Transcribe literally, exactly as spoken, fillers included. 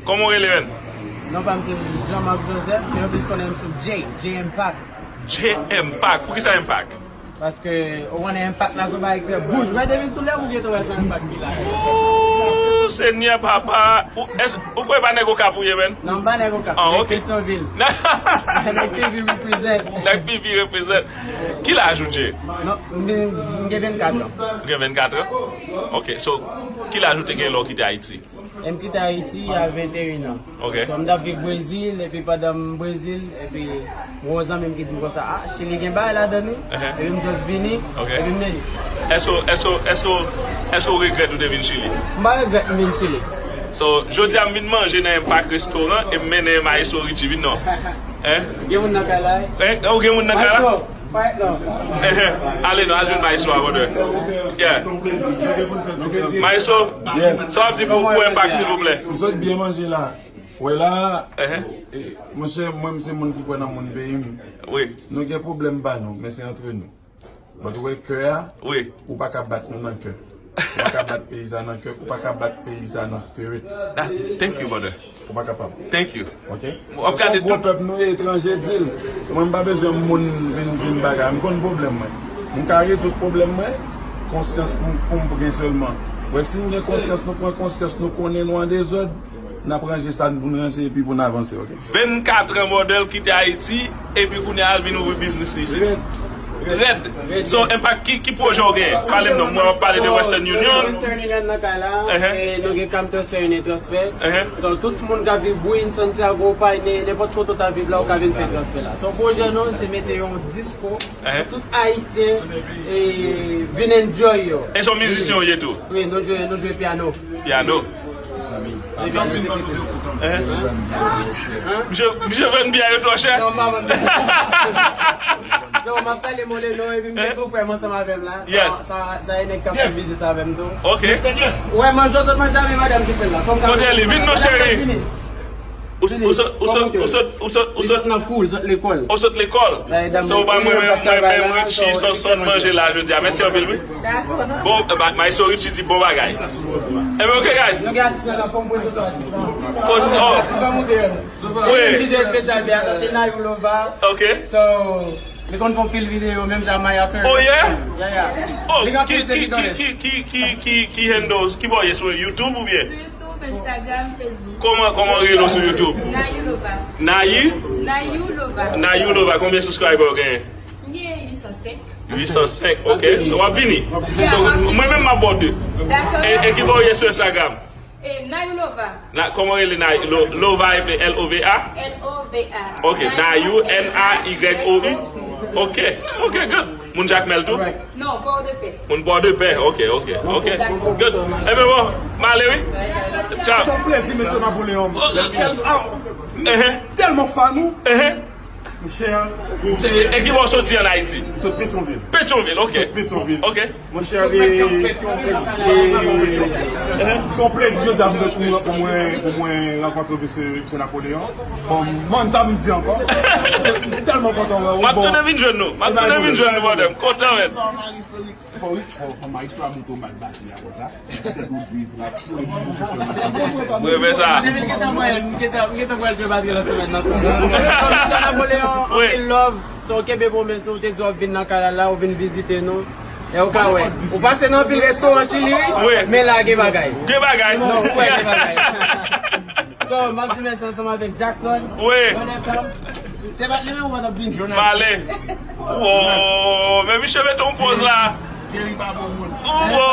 Kòman w rele, menn? Non pa m se Jean Marc Joseph, men yo plis konnen m sou J, J Impact. J Impact. Poukisa Impact? Paske, ou konnen Impact la se yon bagay ki fè bouch. Wè depi sou lè ou gentan wè se Impact ki la. Ooh, Senyè papa. Ou, es, ou kwè pa nèg Okap ou ye, menn? Non, m pa nèg Okap. Ah, ok. Nèg Petyonvil. Nèg P V represent. Nèg P V represent. Ki laj ou, J? Non, m gen, m gen vennkat an. Ou gen vennkat an? Ok, so, ki laj ou te gen lè w kite Ayiti? M kite Ayiti a venteyen an. Ok. So, m t ap viv Brezil, epi pandan m Brezil, epi m gen yon zanmi m ki di m konsa, ah, Chili gen bagay ladan wi. Ehe. Epi m just vini, Ok. epi m vini. Èske, èske, èske, èske w regrèt ou te vin Chili? M pa regrèt m vin Chili. So, jodi a m vin manje nan Impact Restaurant e m mennen Maestro Richie vin non. Hein? Gen moun nan kay la, wi. Hein? Ou gen moun nan kay la? Maestro, quiet down. Ehe. Ale non, al jwenn Maestro a, brother. Yeah. Maestro, Yes. sa w ap di pou, pou Impact, silvouplè? M sot byen manje la. Wè la, Ehe. e, monchè, mwen, m se moun ki kwè nan moun peyi m. Wi. Nou gen pwoblèm pa nou, men se antre nou. But ou wè kè a, Wi. ou pa ka bat nou nan kè. Ou pa ka bat peyi sa nan kè, ou pa ka bat peyi sa nan spirit. Ah, thank you, brother. Ou pa kapab. Thank you. Ok? W ap Se gade yon gwo tout pèp nou ye, etranje di l. Mwen, m pa bezwen moun vin di m bagay. M konn pwoblèm mwen. M ka rezoud pwoblèm mwen, konsyans pou, pou m gen sèlman. Wè, si n gen konsyans, nou pran konsyans, nou konnen nou an dezòd, n ap ranje sa n pou n ranje epi pou n avanse, ok? Vennkat an, brother, l kite Ayiti, epi kounye a l vin ouvri biznis li isit. Rèd. Rèd. So, Impact, ki, ki pwojè w genyen? Pale m non, mwen w ap pale de Western Union. Western Union nan kay la, Ehe. e nou gen Cam Transfer, Unitransfer. Ehe. So, tout moun k ap viv Boeing, Santiago, Paine, nenpòt kote w ta viv la, ou ka vin fè transfè la. So, pwojè nou, se mete yon disko Ehe. pou tout Ayisyen e vin enjoy yo. E se yon mizisyen w ye tou? Wi, nou jwe, nou jwe pyano. Pyano. Mezanmi, nou jwe mizik. Hein? Misye, misye vann biyè yo twò chè? Non, m pa vann biyè. So, m ap salye Moleno epi m gen gwo frè m ansanm avè m la. Sa, Yes. sa, sa e nèg k ap fè biznis avè m tou. Ok. Wè, manje w sot manje a, men madanm ki fè l la. Fò m ka Kote li? Vin non, cheri. Vini. Ou, Vini. ou sot, ou Fò sot, monte. ou sot, ou sot, ou Li sot sot nan kou, li sot lekòl. Ou sot lekòl. Sa e dam So, ou ba mwen, mwen, mwen, mwen, Richie, so, so, manje la, jodi a. Mèsi anpil, wi. Dakò. Bon, eh, ma, Maestro Richie di bon bagay. Ebyen, ok, guys. Nou gen atis la, la, fò m prezante atis la. Kon-, oh. Atis la monte, hein. Wi. Yon D J espesyal, byen, sa se Nayou Lova. Ok. So, li konn fè anpil videyo, menm jan Maya fè. Oh, yeah? Yeah, yeah. Oh, Li gen ki, anpil ki, seguidores. ki, ki, ki, ki, ki, ki handles, ki bò ye sou YouTube oubyen? Sou YouTube, Instagram, Facebook. Kòman, kòman rele w sou YouTube? Nayou Lova. Nayi? Nayou Lova. Nayou Lova, konbyen subscriber w genyen? M gen uit san senk. Uit san senk, ok. So, w ap vini. Yeah, So, m ap vini. mwen menm m ap ba w de. Dakò, E, e mèsi. ki bò w ye sou Instagram? E, Nayou Lova. Na, kòman w rele Nayi? Lo, Lova epi L O V A? L O V A. Ok, Nayou, N A Y O U. Ok, ok, good. Moun Jakmèl tou? Non, Pòdepè. Moun Pòdepè, ok, ok, ok. Dakò. Good. Ebyen bon, m ale wi. Ciao. Se yon plezi, mesye Napoleon. Oh, ah. Ah, Ehe. tèlman fan ou. Ehe. Monchè, Se, e, e ki bò w soti an Ayiti? Sot Petyonvil. Petyonvil, ok. Sot Petyonvil. Ok. Monchè, e, e, se yon plezi jodi a pou mwen, pou mwen, pou mwen rankontre mesye, mesye Napoleon. Bon, man, sa m di ankò. Se, m tèlman kontan wè w. M ap tounen vin jwenn nou. M ap tounen vin jwenn nou, brother. M kontan, man. Fò, wi, fò, fò Maestro a montre w mal bati a konsa. Mwen renmen sa. Depi l gentan mwen, m gentan, m gentan pral jwe batri lòt semèn nan. Napoleon, Wi. anpil love. So, kenbe pwomès ou, ou te di w ap vin nan kay la, ou vin vizite nou. E ou ka wè. Ou pase nan anpil restoran Chili, wi, Wi. men la gen bagay. Gen bagay. Non, ou wè gen bagay. So, m ap di mèsi ansanm avèk Jackson. Wi. Brother Tom. Se pa li menm ou pa t ap vini. Pale. Wo, men misye mete yon poz la. Cheri pa bon moun. Wo.